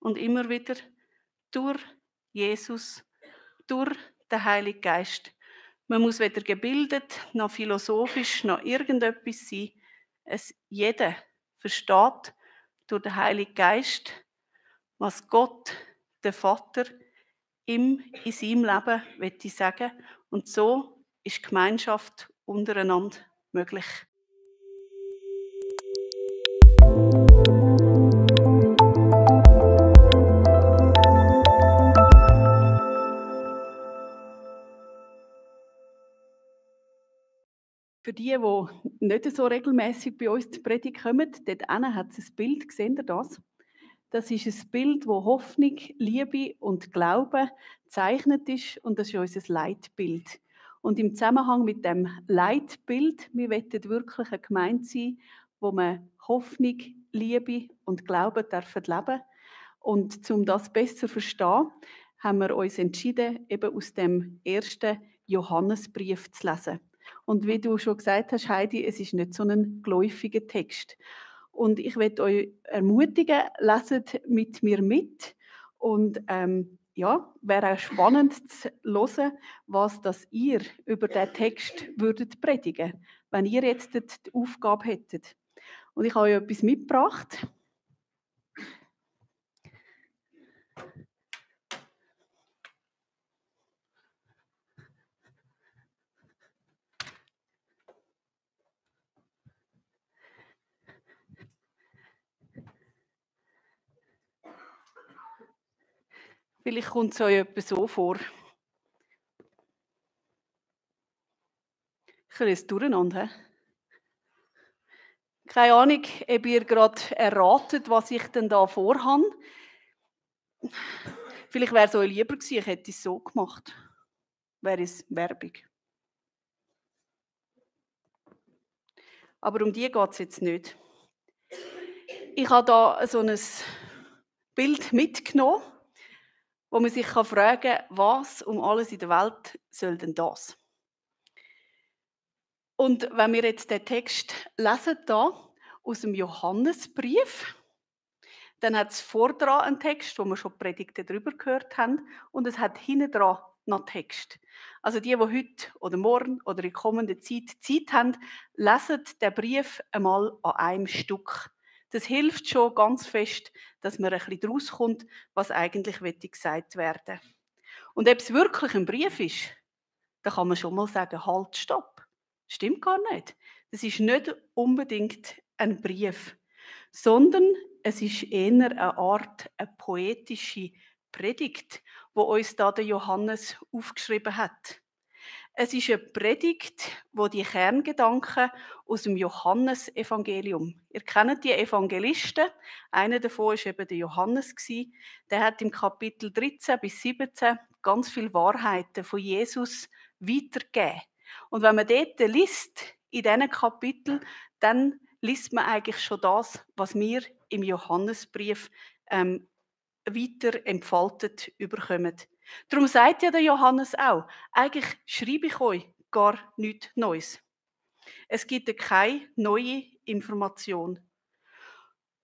und immer wieder durch Jesus, durch den Heiligen Geist. Man muss weder gebildet, noch philosophisch, noch irgendetwas sein. Jeder versteht durch den Heiligen Geist, was Gott, der Vater, ihm in seinem Leben möchte sagen. Und so ist die Gemeinschaft untereinander möglich. Für die nicht so regelmäßig bei uns zur Predigt kommen, dort hinten hat es ein Bild, seht ihr das? Das ist ein Bild, wo Hoffnung, Liebe und Glaube gezeichnet ist, und das ist unser Leitbild. Und im Zusammenhang mit dem Leitbild, wir wollen wirklich eine Gemeinde sein, wo man Hoffnung, Liebe und Glaube leben dürfen. Und um das besser zu verstehen, haben wir uns entschieden, eben aus dem ersten Johannesbrief zu lesen. Und wie du schon gesagt hast, Heidi, es ist nicht so ein geläufiger Text. Und ich möchte euch ermutigen, leset mit mir mit. Und ja, wäre auch spannend zu hören, was das ihr über diesen Text würdet predigen, wenn ihr jetzt die Aufgabe hättet. Und ich habe euch etwas mitgebracht. Vielleicht kommt es euch etwa so vor. Ich höre es durcheinander. Keine Ahnung, ob ihr gerade erratet, was ich denn da vorhabe. Vielleicht wäre es euch lieber gewesen, ich hätte es so gemacht. Wäre es Werbung. Aber um die geht es jetzt nicht. Ich habe da so ein Bild mitgenommen, wo man sich fragen kann, was um alles in der Welt soll denn das? Und wenn wir jetzt den Text lesen, da aus dem Johannesbrief, dann hat es vor dran einen Text, wo wir schon Predigten darüber gehört haben, und es hat hinten dran noch Text. Also die heute oder morgen oder in kommender Zeit haben, lesen den Brief einmal an einem Stück. Das hilft schon ganz fest, dass man ein bisschen daraus kommt, was eigentlich gesagt werden. Und ob es wirklich ein Brief ist, da kann man schon mal sagen, halt, stopp. Stimmt gar nicht. Das ist nicht unbedingt ein Brief, sondern es ist eher eine Art, eine poetische Predigt, wo uns da der Johannes aufgeschrieben hat. Es ist eine Predigt, wo die Kerngedanken aus dem Johannesevangelium. Ihr kennt die Evangelisten. Einer davon war eben der Johannes. Der hat im Kapitel 13 bis 17 ganz viele Wahrheiten von Jesus weitergegeben. Und wenn man dort liest, in diesen Kapiteln, dann liest man eigentlich schon das, was wir im Johannesbrief weiter entfaltet überkommen. Darum sagt ja der Johannes auch, eigentlich schreibe ich euch gar nichts Neues. Es gibt keine neue Information.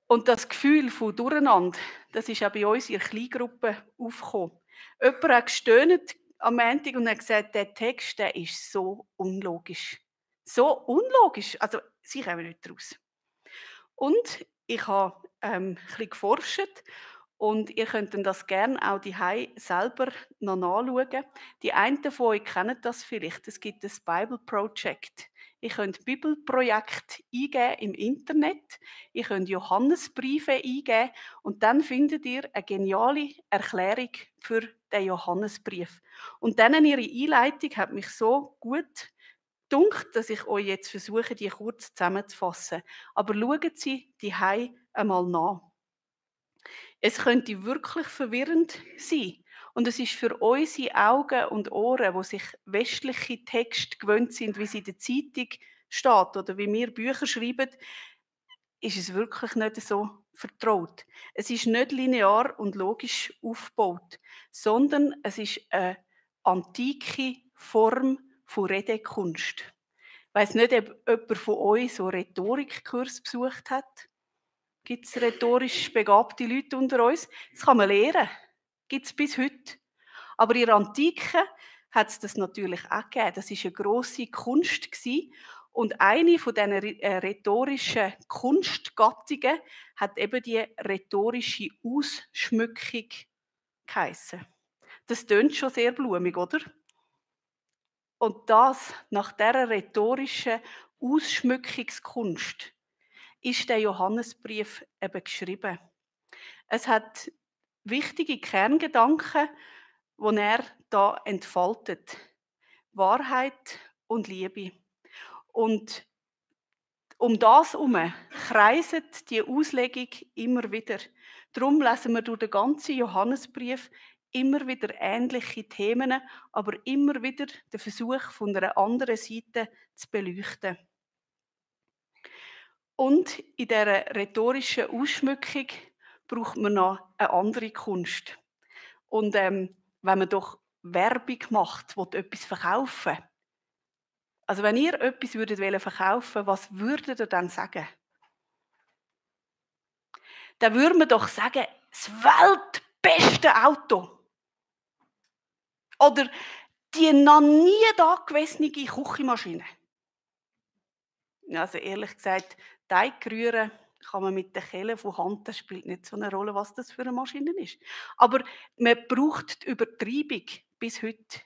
Und das Gefühl von Durcheinander, das ist auch bei uns in der Kleingruppe aufgekommen. Jemand hat gestöhnt am Montag und hat gesagt, der Text, der ist so unlogisch. So unlogisch, also sie kommen nicht raus. Und ich habe ein bisschen geforscht und ihr könnt das gerne auch daheim selber noch nachschauen. Die einen von euch kennen das vielleicht. Es gibt das Bible Project. Ihr könnt Bibelprojekt eingeben im Internet. Ihr könnt Johannesbriefe eingeben und dann findet ihr eine geniale Erklärung für den Johannesbrief. Und dann ihre Einleitung hat mich so gut gedunkt, dass ich euch jetzt versuche, die kurz zusammenzufassen. Aber schauen Sie daheim einmal nach. Es könnte wirklich verwirrend sein. Und es ist für unsere Augen und Ohren, wo sich westliche Texte gewöhnt sind, wie sie in der Zeitung steht oder wie wir Bücher schreiben, ist es wirklich nicht so vertraut. Es ist nicht linear und logisch aufgebaut, sondern es ist eine antike Form von Redekunst. Ich weiss nicht, ob jemand von euch so Rhetorikkurs besucht hat. Gibt es rhetorisch begabte Leute unter uns? Das kann man lernen. Gibt es bis heute. Aber in der Antike hat es das natürlich auch gegeben. Das war eine grosse Kunst gewesen. Und eine von diesen rhetorischen Kunstgattungen hat eben die rhetorische Ausschmückung geheissen. Das tönt schon sehr blumig, oder? Und das, nach dieser rhetorischen Ausschmückungskunst, ist der Johannesbrief eben geschrieben. Es hat wichtige Kerngedanken, die er da entfaltet. Wahrheit und Liebe. Und um das herum kreiset die Auslegung immer wieder. Darum lesen wir durch den ganzen Johannesbrief immer wieder ähnliche Themen, aber immer wieder den Versuch von einer anderen Seite zu beleuchten. Und in dieser rhetorischen Ausschmückung braucht man noch eine andere Kunst. Und wenn man doch Werbung macht, will etwas verkaufen. Also wenn ihr etwas verkaufen würdet, was würdet ihr dann sagen? Dann würde man doch sagen, das weltbeste Auto. Oder die noch nie dagewesene Küchenmaschine. Also ehrlich gesagt, Teig rühren kann man mit der Kelle von Hand, das spielt nicht so eine Rolle, was das für eine Maschine ist. Aber man braucht die Übertreibung bis heute.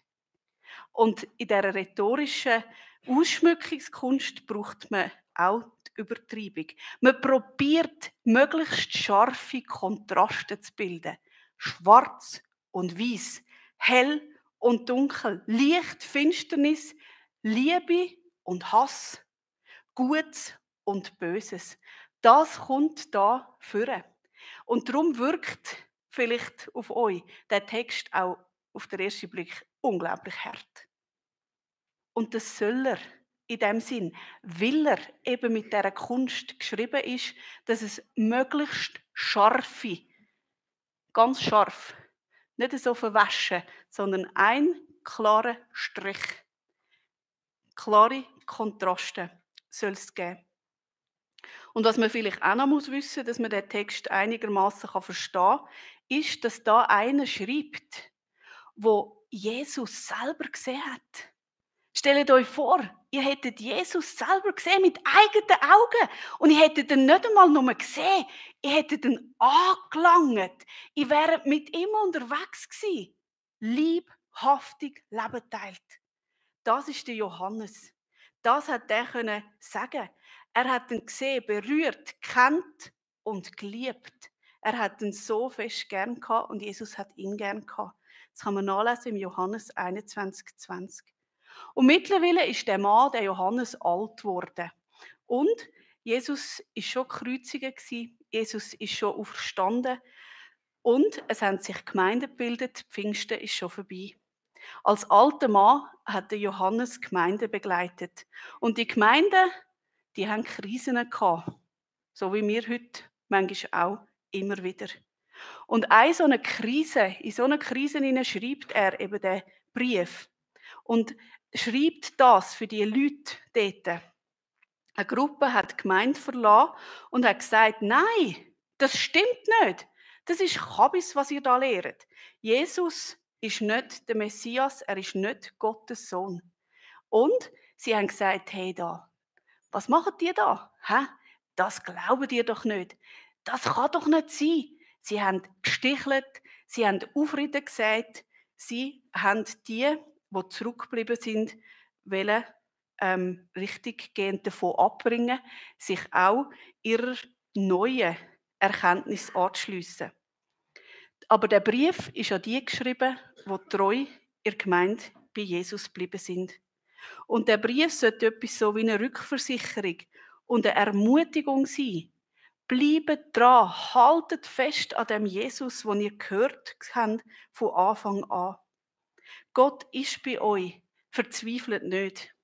Und in dieser rhetorischen Ausschmückungskunst braucht man auch die Übertreibung. Man probiert, möglichst scharfe Kontraste zu bilden. Schwarz und weiß, hell und dunkel, Licht, Finsternis, Liebe und Hass, Gutes und Böses. Das kommt da vor. Und darum wirkt vielleicht auf euch der Text auch auf den ersten Blick unglaublich hart. Und das soll er in dem Sinn, weil er eben mit dieser Kunst geschrieben ist, dass es möglichst scharfe, ganz scharf, nicht so verwaschen, sondern ein klarer Strich, klare Kontraste soll es geben. Und was man vielleicht auch noch wissen muss, dass man den Text einigermaßen verstehen kann, ist, dass da einer schreibt, wo Jesus selber gesehen hat. Stellt euch vor, ihr hättet Jesus selber gesehen mit eigenen Augen und ihr hättet ihn nicht einmal nur gesehen, ihr hättet ihn angelangt, ihr wäret mit ihm unterwegs gewesen. Liebhaftig Leben teilt. Das ist der Johannes. Das hat er können sagen. Er hat ihn gesehen, berührt, kennt und geliebt. Er hat ihn so fest gern gehabt und Jesus hat ihn gern gehabt. Das kann man nachlesen im Johannes 21,20. Und mittlerweile ist der Mann, der Johannes, alt geworden. Und Jesus ist schon gekreuzigt gewesen. Jesus ist schon auferstanden. Und es haben sich Gemeinden gebildet. Pfingsten ist schon vorbei. Als alter Mann hat der Johannes Gemeinden begleitet. Und die Gemeinden, die haben Krisen gehabt. So wie wir heute manchmal auch immer wieder. Und in so eine Krise schreibt er eben den Brief. Und schreibt das für die Leute dort. Eine Gruppe hat die Gemeinde verlassen und hat gesagt, nein, das stimmt nicht. Das ist Kabis, was ihr da lehrt. Jesus ist nicht der Messias, er ist nicht Gottes Sohn. Und sie haben gesagt, hey da, was macht ihr da? Hä? Das glaubt ihr doch nicht. Das kann doch nicht sein. Sie haben gestichelt, sie haben Aufreden gesagt, sie haben die zurückgeblieben sind, wollen richtiggehend davon abbringen, sich auch ihrer neuen Erkenntnis anzuschliessen. Aber der Brief ist an die geschrieben, die treu in der Gemeinde bei Jesus geblieben sind. Und der Brief sollte etwas so wie eine Rückversicherung und eine Ermutigung sein. Bleibt dran, haltet fest an dem Jesus, den ihr gehört habt von Anfang an. Gott ist bei euch, verzweifelt nicht.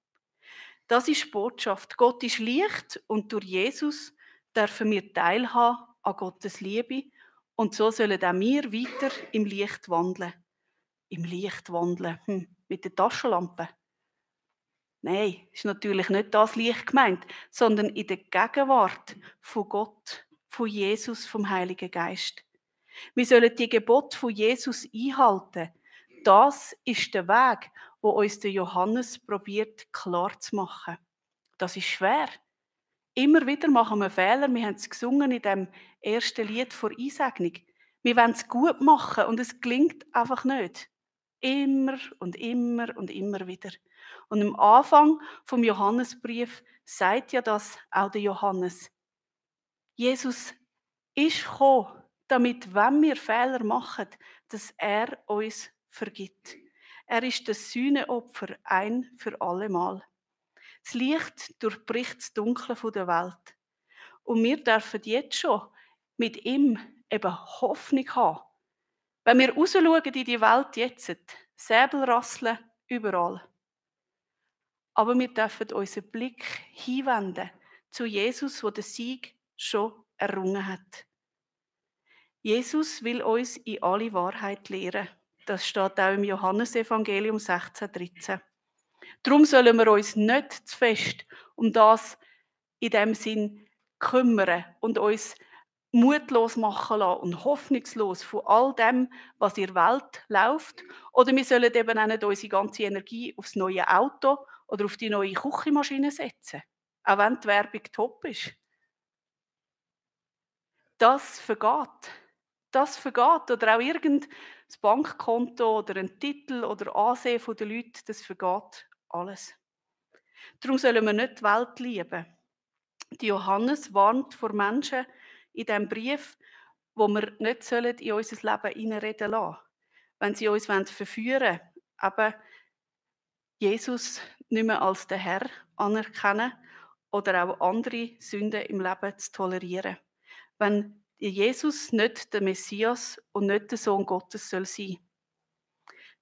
Das ist die Botschaft. Gott ist Licht und durch Jesus dürfen wir teilhaben an Gottes Liebe und so sollen auch wir weiter im Licht wandeln. Im Licht wandeln, mit der Taschenlampe. Nein, ist natürlich nicht das Licht gemeint, sondern in der Gegenwart von Gott von Jesus, vom Heiligen Geist. Wir sollen die Gebote von Jesus einhalten. Das ist der Weg, wo uns der Johannes probiert klar zu machen. Das ist schwer. Immer wieder machen wir Fehler. Wir haben es gesungen in dem ersten Lied vor Einsegnung. Wir wollen es gut machen und es gelingt einfach nicht. Immer und immer und immer wieder. Und am Anfang vom Johannesbrief sagt ja das auch der Johannes. Jesus ist gekommen, damit, wenn wir Fehler machen, dass er uns vergibt. Er ist das Sühneopfer ein für allemal. Das Licht durchbricht das Dunkle der Welt. Und wir dürfen jetzt schon mit ihm eben Hoffnung haben. Wenn wir rausschauen in die Welt jetzt, Säbel rasseln überall. Aber wir dürfen unseren Blick hinwenden zu Jesus, der den Sieg schon errungen hat. Jesus will uns in alle Wahrheit lehren. Das steht auch im Johannesevangelium 16,13. Darum sollen wir uns nicht zu fest um das in dem Sinn kümmern und uns mutlos machen lassen und hoffnungslos von all dem, was in der Welt läuft. Oder wir sollen eben auch nicht unsere ganze Energie aufs neue Auto oder auf die neue Küchenmaschine setzen. Auch wenn die Werbung top ist. Das vergeht. Das vergeht. Oder auch irgendein Bankkonto oder ein Titel oder Ansehen der Leute, das vergeht alles. Darum sollen wir nicht die Welt lieben. Die Johannes warnt vor Menschen in diesem Brief, wo wir nicht in unser Leben hineinreden lassen. Wenn sie uns verführen wollen, eben Jesus nicht mehr als den Herr anerkennen oder auch andere Sünden im Leben zu tolerieren. Wenn Jesus nicht der Messias und nicht der Sohn Gottes soll sein.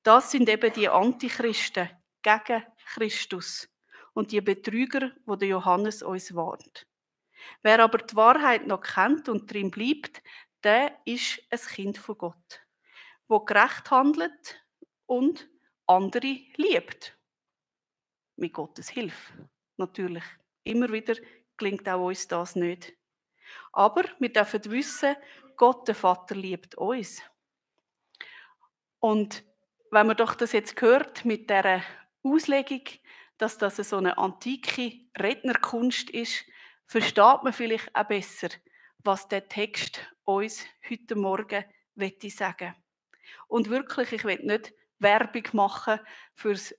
Das sind eben die Antichristen gegen Christus und die Betrüger, wo der Johannes uns warnt. Wer aber die Wahrheit noch kennt und drin bleibt, der ist ein Kind von Gott, wo gerecht handelt und andere liebt. Mit Gottes Hilfe, natürlich. Immer wieder gelingt auch uns das nicht. Aber wir dürfen wissen, Gott, der Vater, liebt uns. Und wenn man doch das jetzt hört mit dieser Auslegung, dass das so eine antike Rednerkunst ist, versteht man vielleicht auch besser, was der Text uns heute Morgen sagen will. Und wirklich, ich will nicht Werbung machen für das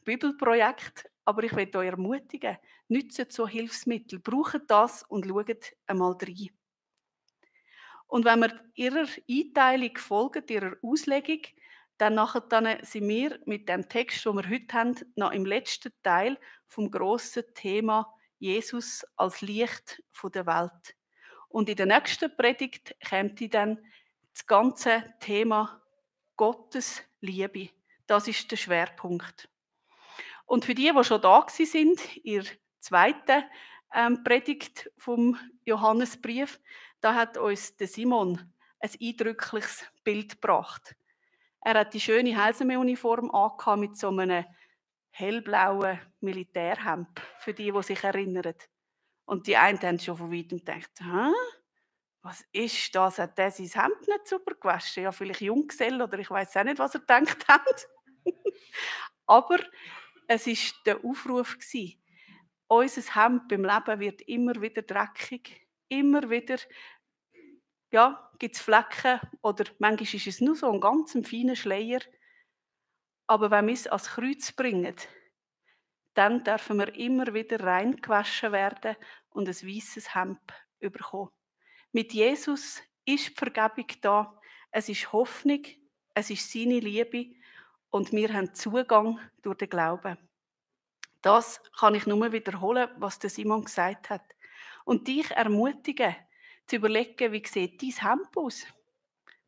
Bibelprojekt, aber ich will euch ermutigen, nützt so Hilfsmittel, braucht das und schaut einmal rein. Und wenn wir ihrer Einteilung folgen, ihrer Auslegung, dann sind wir mit dem Text, den wir heute haben, noch im letzten Teil vom grossen Thema Jesus als Licht der Welt. Und in der nächsten Predigt kommt dann das ganze Thema Gottes Liebe. Das ist der Schwerpunkt. Und für die schon da sind, in der zweiten Predigt vom Johannesbrief, da hat uns der Simon ein eindrückliches Bild gebracht. Er hat die schöne Heilsarmee-Uniform angehabt mit so einem hellblauen Militärhemd, für die sich erinnern. Und die einen haben schon von weitem gedacht, hä? Was ist das? Hat der sein Hemd nicht sauber gewaschen? Ja, vielleicht Junggesell oder ich weiß auch nicht, was er gedacht hat. Aber es war der Aufruf. Unser Hemd beim Leben wird immer wieder dreckig. Immer wieder gibt es Flecken oder manchmal ist es nur so ein ganz feiner Schleier. Aber wenn wir es ans Kreuz bringen, dann dürfen wir immer wieder reingewaschen werden und ein weisses Hemd bekommen. Mit Jesus ist die Vergebung da, es ist Hoffnung, es ist seine Liebe und wir haben Zugang durch den Glauben. Das kann ich nur wiederholen, was der Simon gesagt hat. Und dich ermutigen, zu überlegen, wie sieht dein Hemd aus?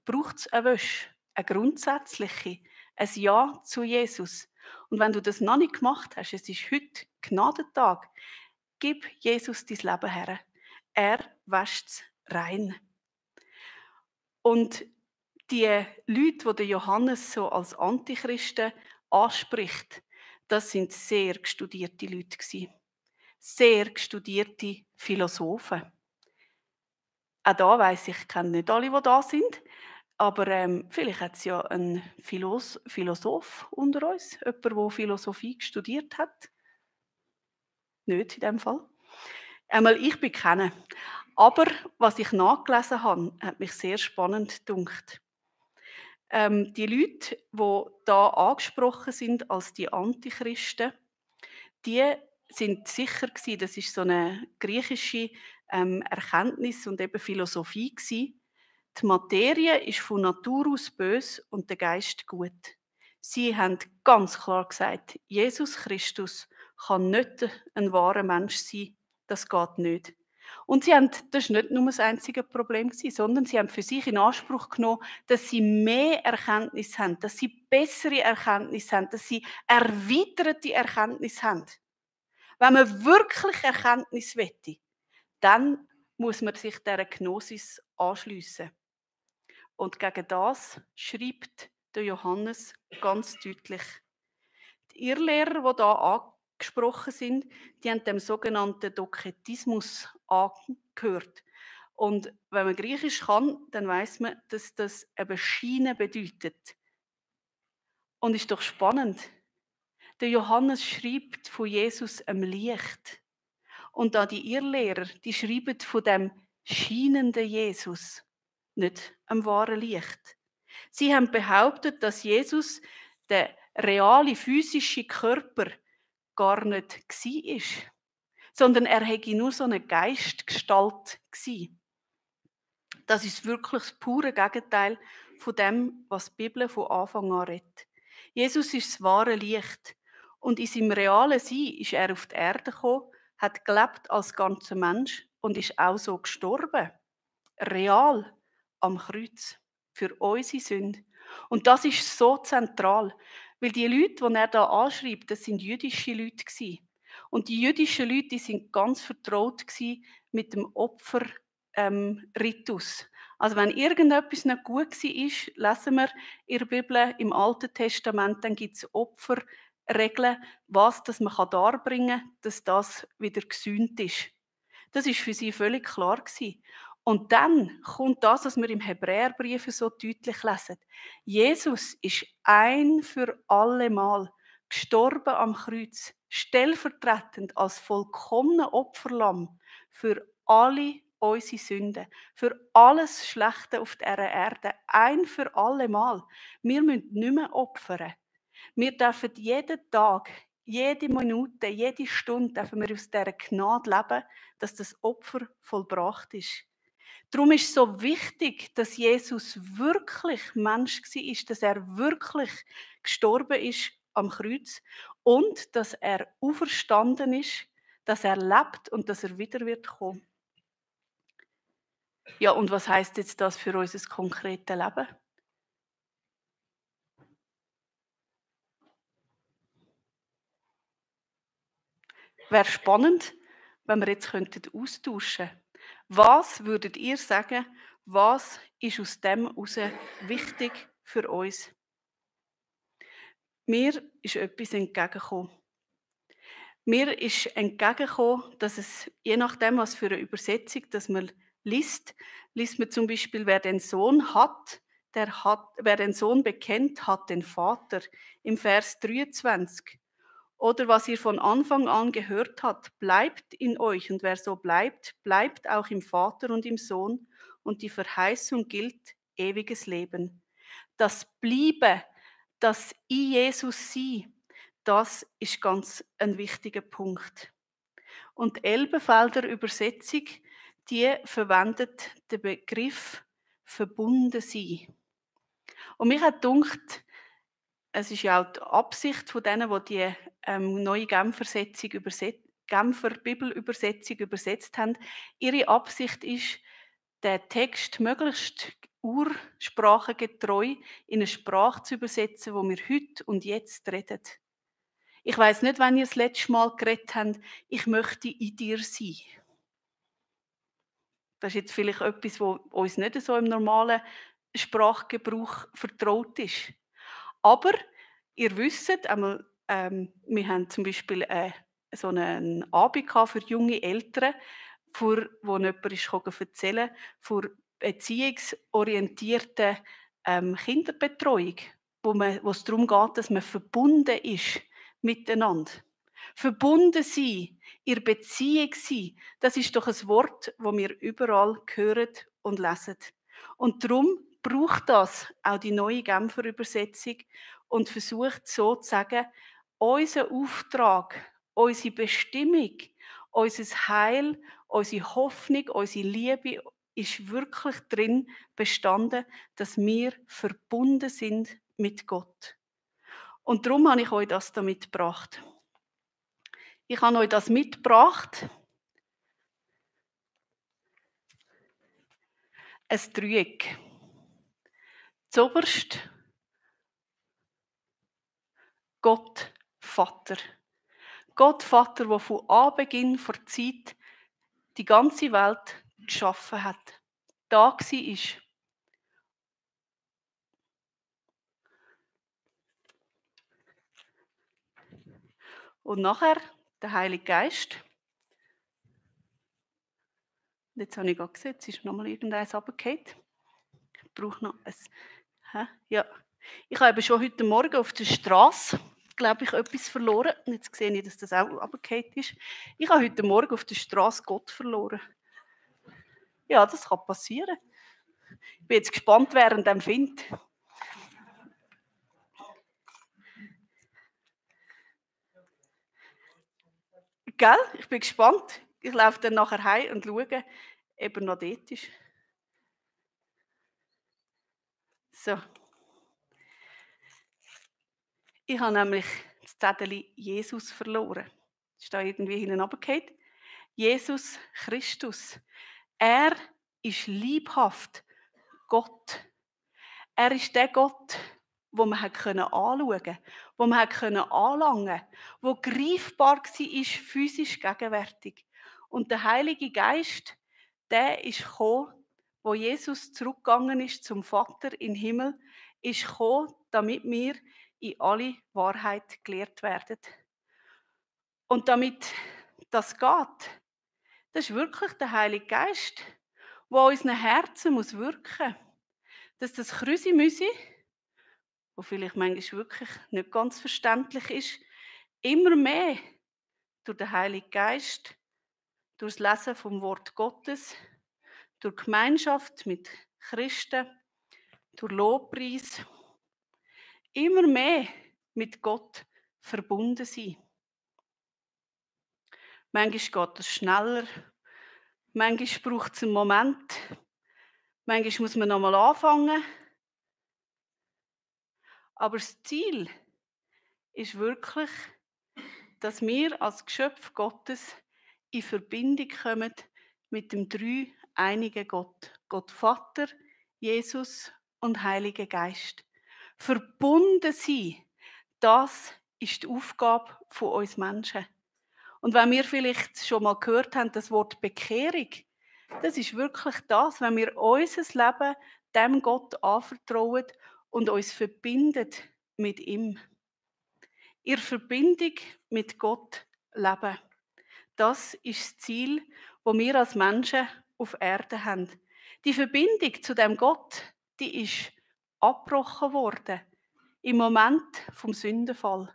Braucht es eine Wäsche, eine grundsätzliche, ein Ja zu Jesus? Und wenn du das noch nicht gemacht hast, es ist heute Gnadentag, gib Jesus dein Leben her. Er wäscht es rein. Und die Leute, die der Johannes so als Antichristen anspricht, das sind sehr studierte Leute gewesen. Sehr studierte Philosophen. Auch da weiss ich kenne nicht alle, die da sind, aber, vielleicht hat es ja einen Philosoph unter uns, jemand, der Philosophie studiert hat. Nicht in dem Fall. Einmal ich bin keine. Aber was ich nachgelesen habe, hat mich sehr spannend gedunkt. Die Leute, die da angesprochen sind als die Antichristen, die sind sicher gewesen, das ist so eine griechische, Erkenntnis und eben Philosophie gewesen. Die Materie ist von Natur aus böse und der Geist gut. Sie haben ganz klar gesagt, Jesus Christus kann nicht ein wahrer Mensch sein. Das geht nicht. Und sie haben, das war nicht nur das einzige Problem gewesen, sondern sie haben für sich in Anspruch genommen, dass sie mehr Erkenntnis haben, dass sie bessere Erkenntnis haben, dass sie erweiterte Erkenntnis haben. Wenn man wirklich Erkenntnis wette, dann muss man sich dieser Gnosis anschliessen. Und gegen das schreibt der Johannes ganz deutlich. Die Irrlehrer, die da angesprochen sind, die haben dem sogenannten Doketismus angehört. Und wenn man Griechisch kann, dann weiß man, dass das eben Schiene bedeutet. Und ist doch spannend. Der Johannes schreibt von Jesus am Licht. Und da die Irrlehrer, die schreiben von dem schienenden Jesus, nicht am wahren Licht. Sie haben behauptet, dass Jesus der reale physische Körper gar nicht war, sondern er hätte nur so eine Geistgestalt gsi. Das ist wirklich das pure Gegenteil von dem, was die Bibel von Anfang an redet. Jesus ist das wahre Licht und in seinem realen Sein ist er auf die Erde gekommen, hat gelebt als ganzer Mensch und ist auch so gestorben. Real am Kreuz für unsere Sünde. Und das ist so zentral, weil die Leute, die er da anschreibt, das sind jüdische Leute gewesen. Und die jüdischen Leute, die sind ganz vertraut gewesen mit dem Opferritus. Also wenn irgendetwas nicht gut war, lesen wir in der Bibel, im Alten Testament, dann gibt es Opferregeln, was das man darbringen kann, dass das wieder gesühnt ist. Das ist für sie völlig klar gewesen. Und dann kommt das, was wir im Hebräerbrief so deutlich lesen. Jesus ist ein für alle Mal gestorben am Kreuz, stellvertretend als vollkommener Opferlamm für alle unsere Sünden, für alles Schlechte auf dieser Erde, ein für alle Mal. Wir müssen nicht mehr opfern. Wir dürfen jeden Tag, jede Minute, jede Stunde dürfen wir aus dieser Gnade leben, dass das Opfer vollbracht ist. Darum ist es so wichtig, dass Jesus wirklich Mensch war, dass er wirklich gestorben ist am Kreuz und dass er auferstanden ist, dass er lebt und dass er wieder wird kommen. Ja, und was heißt jetzt das für unser konkretes Leben? Wäre spannend, wenn wir jetzt austauschen könnten. Was würdet ihr sagen, was ist aus dem heraus wichtig für uns? Mir ist etwas entgegengekommen. Mir ist entgegengekommen, dass es, je nachdem, was für eine Übersetzung dass man liest man zum Beispiel, wer den Sohn hat, wer den Sohn bekennt, hat den Vater, im Vers 23. Oder was ihr von Anfang an gehört habt, bleibt in euch, und wer so bleibt, bleibt auch im Vater und im Sohn, und die Verheißung gilt ewiges Leben. Das Bliebe, das in Jesus sein, das ist ganz ein wichtiger Punkt. Und die Elbenfelder Übersetzung, die verwendet den Begriff verbunden sein. Und mich hat gedacht, es ist ja auch die Absicht von denen, die neue Genfer Bibelübersetzung übersetzt haben. Ihre Absicht ist, den Text möglichst ursprachengetreu in eine Sprache zu übersetzen, wo wir heute und jetzt reden. Ich weiss nicht, wann ihr das letzte Mal geredet habt, ich möchte in dir sein. Das ist jetzt vielleicht etwas, was uns nicht so im normalen Sprachgebrauch vertraut ist. Aber ihr wisst, einmal, wir haben zum Beispiel so einen Abend für junge Eltern, wo jemand erzählen konnte, von beziehungsorientierten Kinderbetreuung, wo es darum geht, dass man verbunden ist miteinander. Verbunden sein, in der Beziehung sein, das ist doch ein Wort, das wir überall hören und lesen. Und darum braucht das auch die neue Genfer Übersetzung und versucht so zu sagen, unser Auftrag, unsere Bestimmung, unser Heil, unsere Hoffnung, unsere Liebe ist wirklich drin bestanden, dass wir verbunden sind mit Gott. Und darum habe ich euch das da mitgebracht. Ich habe euch das mitgebracht. Ein Dreieck. Zuoberst Gott Vater. Gott Vater, der von Anbeginn der Zeit die ganze Welt geschaffen hat. Da war. Und nachher der Heilige Geist. Jetzt habe ich gerade gesehen, jetzt ist nochmal irgendeins runtergefallen. Ich brauche noch ein... Ja. Ich habe eben schon heute Morgen auf der Straße, glaube ich, etwas verloren. Und jetzt sehe ich, dass das auch runtergefallen ist. Ich habe heute Morgen auf der Straße Gott verloren. Ja, das kann passieren. Ich bin jetzt gespannt, wer ihn dann findet. Gell? Ich bin gespannt. Ich laufe dann nachher heim und schaue, ob er noch dort ist. So. Ich habe nämlich das Zettel Jesus verloren. Das ist da irgendwie hinten runtergefallen. Jesus Christus. Er ist liebhaft Gott. Er ist der Gott, den man anschauen konnte, den man anlangen konnte, der greifbar war, physisch gegenwärtig. Und der Heilige Geist, der ist gekommen, wo Jesus zurückgegangen ist zum Vater im Himmel, ist gekommen, damit wir in alle Wahrheit gelehrt werden. Und damit das geht, das ist wirklich der Heilige Geist, der in unseren Herzen wirken muss. Dass das Krüsi-Müsi, wo vielleicht manchmal wirklich nicht ganz verständlich ist, immer mehr durch den Heiligen Geist, durch das Lesen vom Wort Gottes, durch Gemeinschaft mit Christen, durch Lobpreis, immer mehr mit Gott verbunden sein. Manchmal geht es schneller, manchmal braucht es einen Moment, manchmal muss man nochmal anfangen. Aber das Ziel ist wirklich, dass wir als Geschöpf Gottes in Verbindung kommen mit dem dreieinigen Gott. Gott Vater, Jesus und Heiliger Geist. Verbunden sein, das ist die Aufgabe von uns Menschen. Und wenn wir vielleicht schon mal gehört haben, das Wort Bekehrung, das ist wirklich das, wenn wir unser Leben dem Gott anvertrauen und uns verbinden mit ihm. In Verbindung mit Gott leben. Das ist das Ziel, das wir als Menschen auf Erde haben. Die Verbindung zu dem Gott, die ist abgebrochen worden im Moment vom Sündenfall.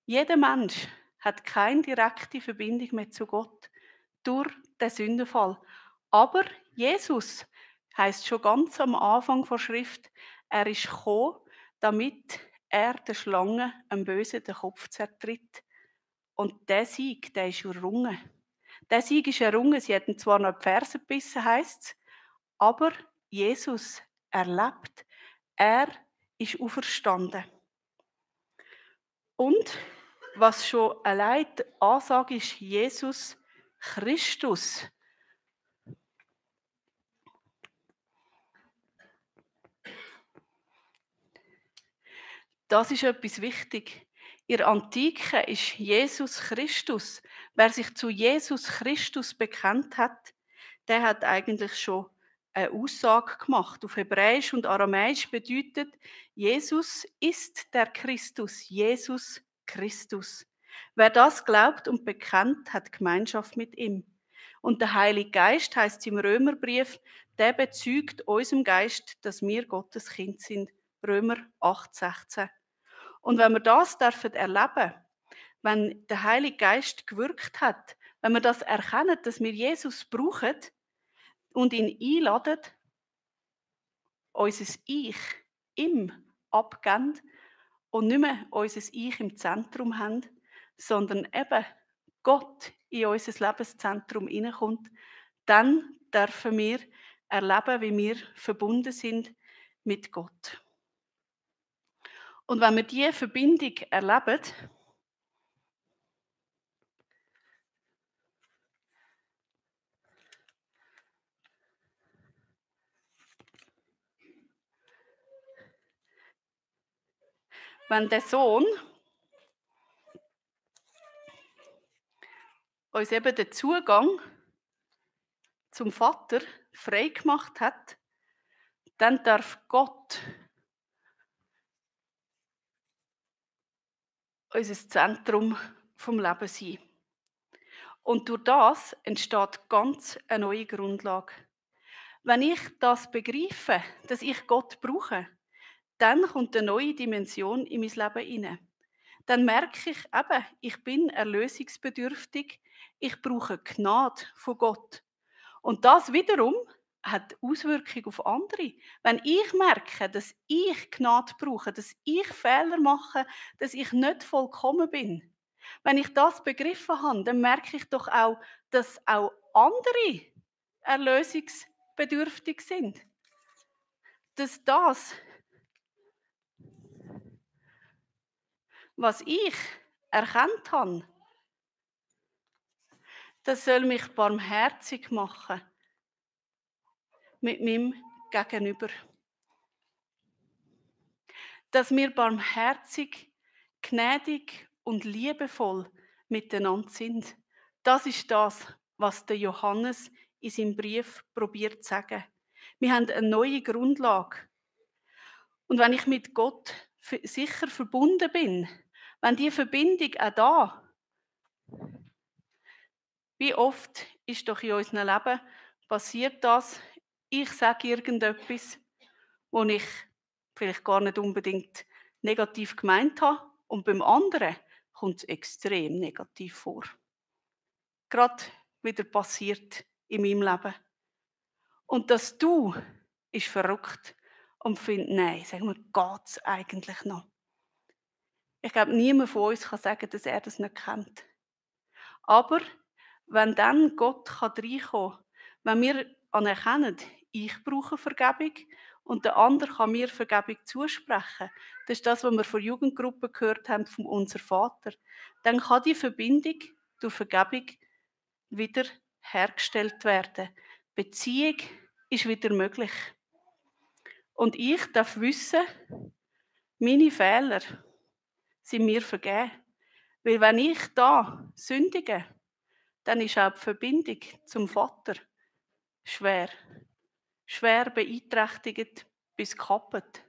Jeder Mensch hat keine direkte Verbindung mehr zu Gott durch den Sündenfall. Aber Jesus heißt schon ganz am Anfang der Schrift, er ist gekommen, damit er der Schlange am Bösen den Kopf zertritt. Und der Sieg, der ist errungen. Der Sieg ist errungen. Sie hätten zwar noch die Ferse gebissen, heisst es, aber Jesus, er lebt. Er ist auferstanden. Und was schon allein die Ansage ist, Jesus Christus. Das ist etwas wichtig. In der Antike ist Jesus Christus. Wer sich zu Jesus Christus bekennt hat, der hat eigentlich schon eine Aussage gemacht. Auf Hebräisch und Aramäisch bedeutet, Jesus ist der Christus, Jesus Christus. Wer das glaubt und bekennt, hat Gemeinschaft mit ihm. Und der Heilige Geist, heisst es im Römerbrief, der bezeugt unserem Geist, dass wir Gottes Kind sind. Römer 8,16. Und wenn wir das dürfen erleben, wenn der Heilige Geist gewirkt hat, wenn wir das erkennen, dass wir Jesus brauchen und ihn einladen, unser Ich ihm abgeben und nicht mehr unser Ich im Zentrum haben, sondern eben Gott in unser Lebenszentrum hineinkommt, dann dürfen wir erleben, wie wir verbunden sind mit Gott. Und wenn wir diese Verbindung erleben, wenn der Sohn uns eben den Zugang zum Vater frei gemacht hat, dann darf Gott unser Zentrum vom Leben sein. Und durch das entsteht ganz eine neue Grundlage. Wenn ich das begreife, dass ich Gott brauche, dann kommt eine neue Dimension in mein Leben hinein. Dann merke ich eben, ich bin erlösungsbedürftig, ich brauche Gnade von Gott. Und das wiederum hat Auswirkungen auf andere. Wenn ich merke, dass ich Gnade brauche, dass ich Fehler mache, dass ich nicht vollkommen bin, wenn ich das begriffen habe, dann merke ich doch auch, dass auch andere erlösungsbedürftig sind. Dass das, was ich erkannt habe, das soll mich barmherzig machen mit meinem Gegenüber. Dass wir barmherzig, gnädig und liebevoll miteinander sind. Das ist das, was der Johannes in seinem Brief probiert zu sagen. Wir haben eine neue Grundlage. Und wenn ich mit Gott sicher verbunden bin, wenn die Verbindung auch da, wie oft ist doch in unserem Leben passiert das, ich sage irgendetwas, wo ich vielleicht gar nicht unbedingt negativ gemeint habe und beim anderen kommt es extrem negativ vor. Gerade wieder passiert in meinem Leben. Und das Du ist verrückt und findet, nein, sagen wir, geht es eigentlich noch? Ich glaube, niemand von uns kann sagen, dass er das nicht kennt. Aber wenn dann Gott reinkommen kann, wenn wir anerkennen, ich brauche Vergebung und der andere kann mir Vergebung zusprechen, das ist das, was wir von Jugendgruppen gehört haben, von unser Vater, dann kann die Verbindung durch Vergebung wieder hergestellt werden. Beziehung ist wieder möglich. Und ich darf wissen, meine Fehler sind mir vergeben. Weil wenn ich da sündige, dann ist auch die Verbindung zum Vater schwer. Schwer beeinträchtigt bis kaputt.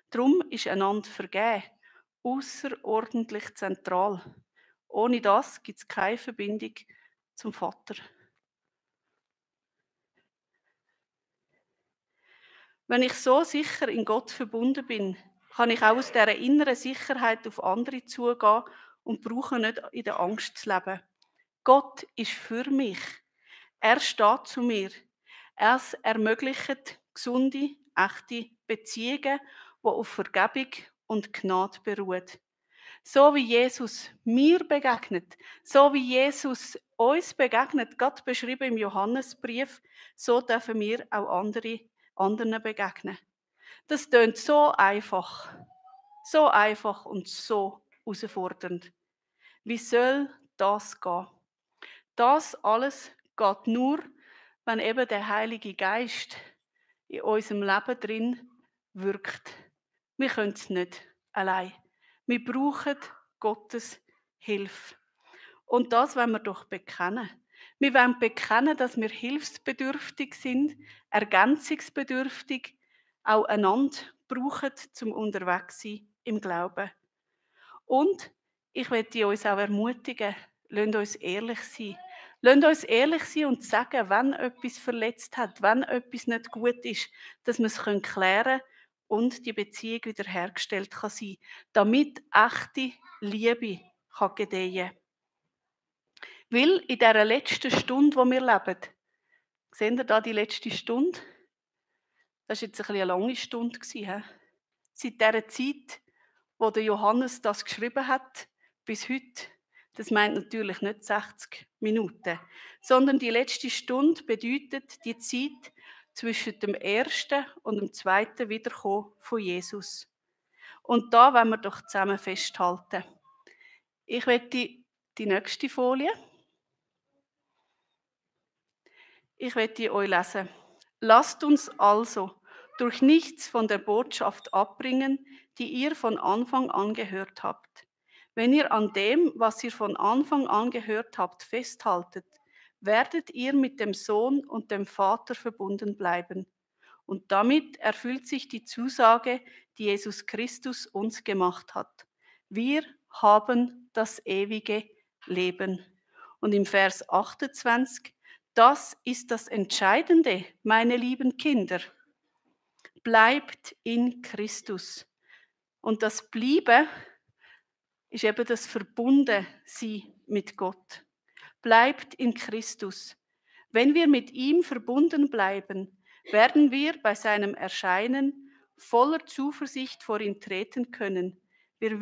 Darum ist einander vergeben außerordentlich zentral. Ohne das gibt es keine Verbindung zum Vater. Wenn ich so sicher in Gott verbunden bin, kann ich auch aus dieser inneren Sicherheit auf andere zugehen und brauche nicht in der Angst zu leben. Gott ist für mich. Er steht zu mir. Er ermöglicht gesunde, echte Beziehungen, die auf Vergebung und Gnade beruhen. So wie Jesus mir begegnet, so wie Jesus uns begegnet, Gott beschrieben im Johannesbrief, so dürfen wir auch anderen begegnen. Das tönt so einfach und so herausfordernd. Wie soll das gehen? Das alles geht nur, wenn eben der Heilige Geist in unserem Leben drin wirkt. Wir können es nicht allein. Wir brauchen Gottes Hilfe. Und das wollen wir doch bekennen. Wir wollen bekennen, dass wir hilfsbedürftig sind, ergänzungsbedürftig, auch einander brauchen, zum unterwegs sein im Glauben. Und ich möchte uns auch ermutigen, lasst uns ehrlich sein. Lasst uns ehrlich sein und sagen, wenn etwas verletzt hat, wenn etwas nicht gut ist, dass wir es klären können und die Beziehung wiederhergestellt kann sein, damit echte Liebe gedeihen kann. Weil in dieser letzten Stunde, wo wir leben, seht ihr da die letzte Stunde? Das war jetzt ein bisschen eine lange Stunde. He? Seit dieser Zeit, wo der Johannes das geschrieben hat, bis heute, das meint natürlich nicht 60 Minuten, sondern die letzte Stunde bedeutet die Zeit zwischen dem ersten und dem zweiten Wiederkommen von Jesus. Und da wollen wir doch zusammen festhalten. Ich möchte die nächste Folie. Ich möchte euch lesen. Lasst uns also durch nichts von der Botschaft abbringen, die ihr von Anfang an gehört habt. Wenn ihr an dem, was ihr von Anfang an gehört habt, festhaltet, werdet ihr mit dem Sohn und dem Vater verbunden bleiben. Und damit erfüllt sich die Zusage, die Jesus Christus uns gemacht hat. Wir haben das ewige Leben. Und im Vers 28, das ist das Entscheidende, meine lieben Kinder. Bleibt in Christus. Und das Bleiben ist eben das Verbundensein mit Gott. Bleibt in Christus. Wenn wir mit ihm verbunden bleiben, werden wir bei seinem Erscheinen voller Zuversicht vor ihn treten können. Wir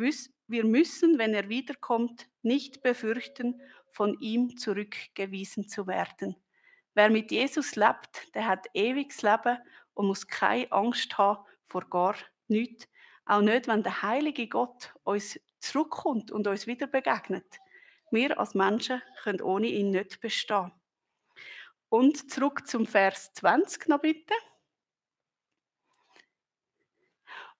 müssen, wenn er wiederkommt, nicht befürchten, von ihm zurückgewiesen zu werden. Wer mit Jesus lebt, der hat ewiges Leben und muss keine Angst haben vor gar nichts. Auch nicht, wenn der heilige Gott uns zurückkommt und uns wieder begegnet. Wir als Menschen können ohne ihn nicht bestehen. Und zurück zum Vers 20 noch bitte.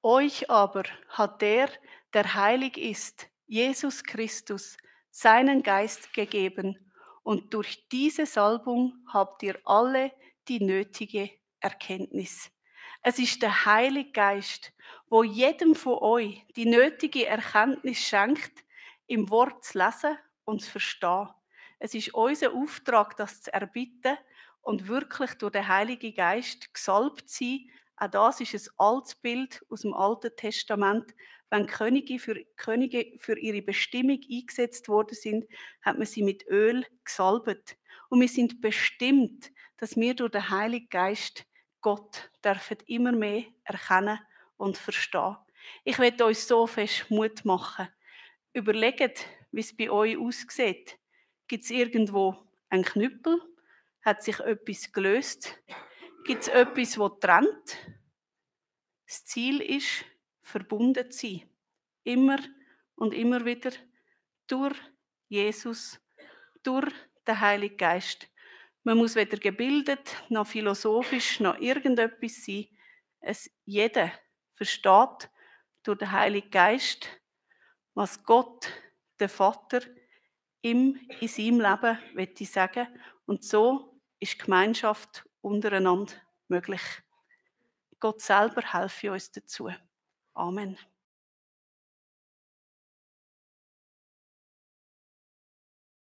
Euch aber hat der heilig ist, Jesus Christus, seinen Geist gegeben, und durch diese Salbung habt ihr alle die nötige Erkenntnis. Es ist der Heilige Geist, wo jedem von euch die nötige Erkenntnis schenkt, im Wort zu lesen und zu verstehen. Es ist unser Auftrag, das zu erbitten und wirklich durch den Heiligen Geist gesalbt zu sein. Auch das ist ein altes Bild aus dem Alten Testament. Wenn Könige für ihre Bestimmung eingesetzt worden sind, hat man sie mit Öl gesalbt. Und wir sind bestimmt, dass wir durch den Heiligen Geist Gott dürfen immer mehr erkennen und verstehen. Ich möchte euch so fest Mut machen. Überlegt, wie es bei euch aussieht. Gibt es irgendwo einen Knüppel? Hat sich etwas gelöst? Gibt es etwas, das trennt? Das Ziel ist, verbunden zu sein. Immer und immer wieder durch Jesus, durch den Heiligen Geist. Man muss weder gebildet, noch philosophisch, noch irgendetwas sein. Jeder versteht durch den Heiligen Geist, was Gott, der Vater, in seinem Leben möchte sagen. Und so ist Gemeinschaft untereinander möglich. Gott selber helfe uns dazu. Amen.